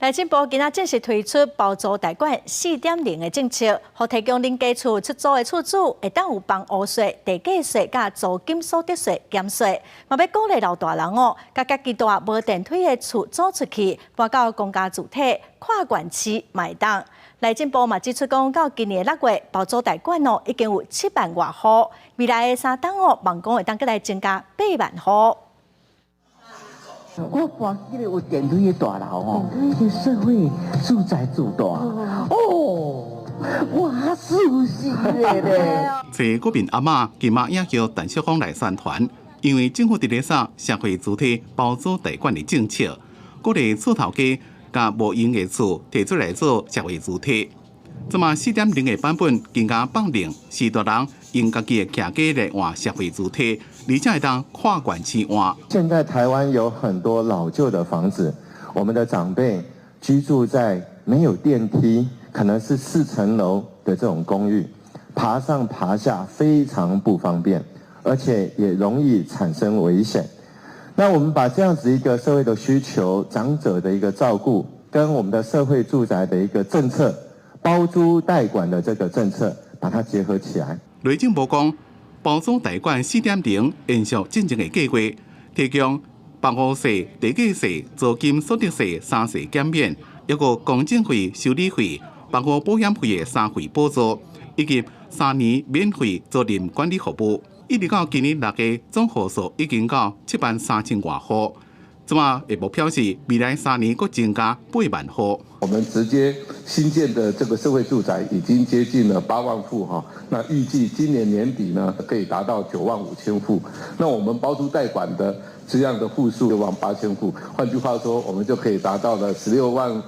內政部今仔正式推出包租代管4.0的政策，予提供恁家厝出租的厝主會當有房屋稅、地價稅佮租金所得稅減稅，嘛欲鼓勵老大人哦，共家己蹛無電梯的厝租出去，搬到公家住宅、跨縣市嘛會當。內政部嘛指出講，到今年6月，包租代管哦已經有7萬外戶，未來的3冬哦，望講會當閣來增加8萬戶。我搬去個有電梯的大樓吼，這社會住宅住大哦，哇，舒適的咧。這國民阿嬤今仔也叫陳淑芳來宣傳，因為政府佇咧掃社會主體包租代管的政策，鼓勵厝頭家共無閒的厝提出來做社會主體。這馬4.0的版本更加放靈，序大人用家己的徛家來換社會主體，而且會當跨縣市換。現在台灣有很多老舊的房子，我們的長輩居住在沒有電梯，可能是4層樓的這種公寓，爬上爬下非常不方便，而且也容易產生危險。那我們把這樣子一個社會的需求、長者的一個照顧，跟我們的社會住宅的一個政策，包租代管的這個政策，把它結合起來。內政部講，包租代管4.0延續進前的計劃，提供房屋稅、地價稅、租金所得稅三稅減免，抑閣公證費、修理費、房屋保險費的三費補助，以及3年免費租賃管理服務。一直到今年6月，總戶數已經到7萬3千外戶。這馬的目標是未來3年閣增加8萬戶。我們直接新建的這個社會住宅已經接近了8萬戶哈，那預計今年年底呢可以達到9萬5千戶。那我們包租代管的這樣的戶數6萬8千戶，換句話說，我們就可以達到了16萬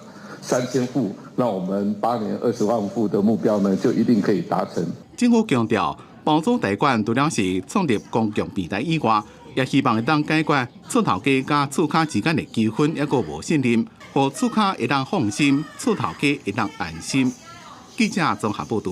3千戶。那我們8年20萬戶的目標呢，就一定可以達成。政府強調，包租代管除了是創立公共平台以外，也希望會當解決厝頭家佮厝跤之間的糾紛，抑閣無信任，予厝跤會當放心，厝頭家會當安心。記者綜合報導。